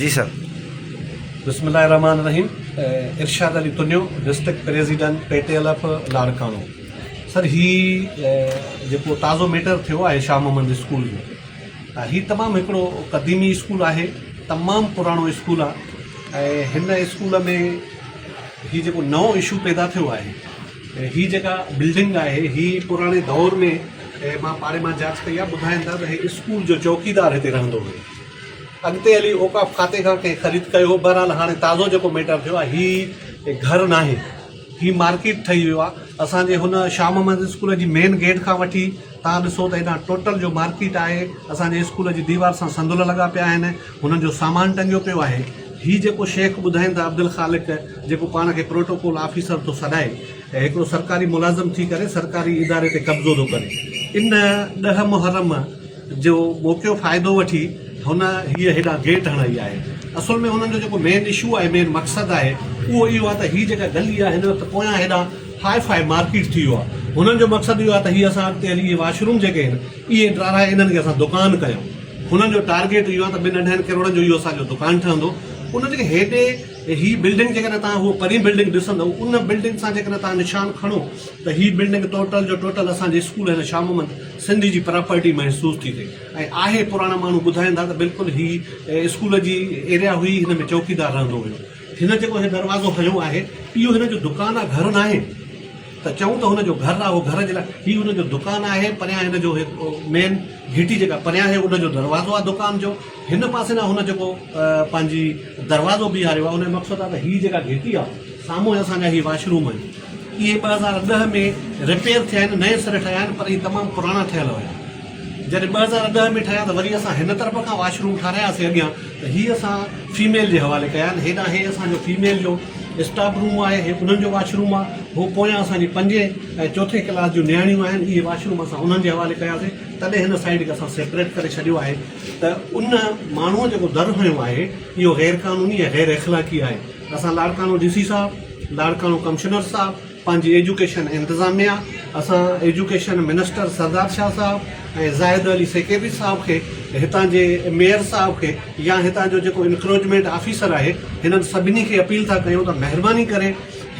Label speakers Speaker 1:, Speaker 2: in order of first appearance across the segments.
Speaker 1: جي سر.
Speaker 2: بسم الله الرحمٰن الرحيم Irshad Ali Tunio district president P T L F Larkana sir هي جيڪو تازو ميٽر ٿيو آهي شاهه محمد اسڪول جو هي تمام هڪڙو قديمي اسڪول آهي تمام پراڻو اسڪول آهي ۽ هن اسڪول ۾ هي جيڪو نئون اشو پيدا ٿيو آهي هي جيڪا بلڊنگ آهي هي پراڻي دور ۾ مان پاڙي مان جاچ ڪئي آهي ٻڌائين ٿا ته هي اسڪول جو چوڪيدار هتي رهندو هيو اڳتي هلي اوقاف کاتي کان ڪنهن خريد ڪيو هو بهرحال هاڻي تازو جيڪو ميٽر ٿيو آهي هي گهر ناهي هي مارڪيٽ ٺهي ويو آهي اسان جي هن شاهه محمد اسڪول جي مين گيٽ کان وٺي تان ڏسو ته هيڏانهن ٽوٽل جو مارڪيٽ آهي اسان جي اسڪول جي ديوار سان صندل لڳا پيا آهن هنن جو سامان ٽنگيو پيو آهي هي جيڪو شيخ ٻڌائين ٿا عبدالخالق جيڪو پاڻ کي پروٽوڪول آفيسر ٿو سڏائي ۽ هڪڙو سرڪاري ملازم ٿي ڪري سرڪاري اداري تي قبضو ٿو ڪري ان ڏهه محرم جو موقعو فائدو وٺي هن هيء هيڏانهن گيٽ هڻائي آهي اصل ۾ هنن جو جيڪو مين اشو آهي مين مقصد آهي اهو اهو آهي ته هي جيڪا گلي آهي هن وقت پويان هيڏانهن هاء فاء مارڪيٽ ٿي ويو آهي هنن جو مقصد اهو آهي ته هي اسان اڳتي هلي اهي واش روم جيڪي آهن اهي ڊاهرائي انهن کي اسان دڪان ڪيون هنن جو ٽارگيٽ اهو آهي ته ٻن اڍائين ڪروڙن جو اهو اسان جو دڪان ٺهندو. ان جي هيڏي هي بلڊنگ جيڪڏهن توهان هو پرين بلڊنگ ڏسندؤ ان بلڊنگ سان جيڪڏهن توهان نشان کڻو ته هي بلڊنگ ٽوٽل جو ٽوٽل اسان جي اسڪول هن شاهه محمد سنڌي جي پراپرٽي محسوس ٿي ٿئي ۽ آهي پراڻا ماڻهو ٻڌائين ٿا ته بلڪل هي اسڪول جي ايريا هئي هن ۾ چوڪيدار رهندو هيو. هن جيڪو هي دروازو هنيو آهي اهو هن جو دڪان آهي گهر ناهي. ته چئون ته هن جو گهر آهي اهو گهر جي لاء هي هن جو دڪان آهي پريان هن جو مين گهٽي جيڪا پريان آهي ان جو دروازو آهي دڪان جو هن پاسي ڏانهن هن جيڪو پنهنجي دروازو بيهاريو آهي ان جو مقصد آهي ته هي جيڪا گهٽي آهي سامهون اسان جا هي واش روم آهن اهي 2010 ۾ رپيئر ٿيا آهن نئين سر ٺهيا آهن پر هي تمام پراڻا ٺهيل هيا جڏهن 2010 ۾ ٺهيا ته وري اسان هن طرف کان واش روم ٺاراياسين اڳيان ته هي اسان فيميل جي حوالي ڪيا آهن هيڏانهن هي اسان جو فيميل جو اسٽاف روم آهي هي انهن جو واش روم آهي هو پويان اسان جي پنجين ۽ چوٿين ڪلاس جون نياڻيون آهن اهي واش روم اسان انهن جي حوالي ڪياسين تڏهن هن سائيڊ کي اسان سيپريٽ ڪري ڇڏيو آهي ته ان ماڻهوء جيڪو در هنيو آهي اهو غير قانوني ۽ غير اخلاقي آهي اسان لاڙڪاڻو ڊي سي صاحب لاڙڪاڻو ڪمشنر صاحب پنهنجي ايجوڪيشن انتظاميا اسان ايجوڪيشن منسٽر سردار شاهه صاحب ۽ زاهد علي سيڪريٽري صاحب کي هتان جي ميئر صاحب کي يا هتان جو جيڪو انڪروچمينٽ آفيسر آهي هنن سڀني کي اپيل ٿا ڪيون ته مهرباني ڪري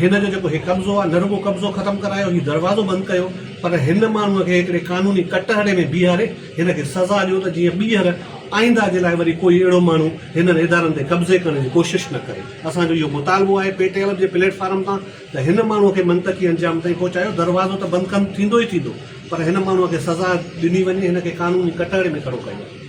Speaker 2: هن جو جيڪو هي قبضو آهي نه رڳو قبضو ختم ڪرايو هي دروازو بند ڪيو پر هن ماڻهو کي هڪڙي قانوني ڪٽهڙي ۾ بيهاري هن کي سزا ڏيو ته جيئن ٻيهر آئنده جي لاء وري ڪوئي اهڙو ماڻهو هنن ادارن تي قبضي ڪرڻ جي ڪوشش نه ڪري اسان جو اهو مطالبو آهي پي ٽي ايل جي پليٽ فارم تان ته هن ماڻهوء کي منطقي انجام تائين پهچايو، دروازو ته بند ڪم ٿيندو ئي ٿيندو، پر هن ماڻهوء کي سزا ڏني وڃي، هن کي قانوني ڪٽهڙي ۾ کڙو ڪيو وڃي.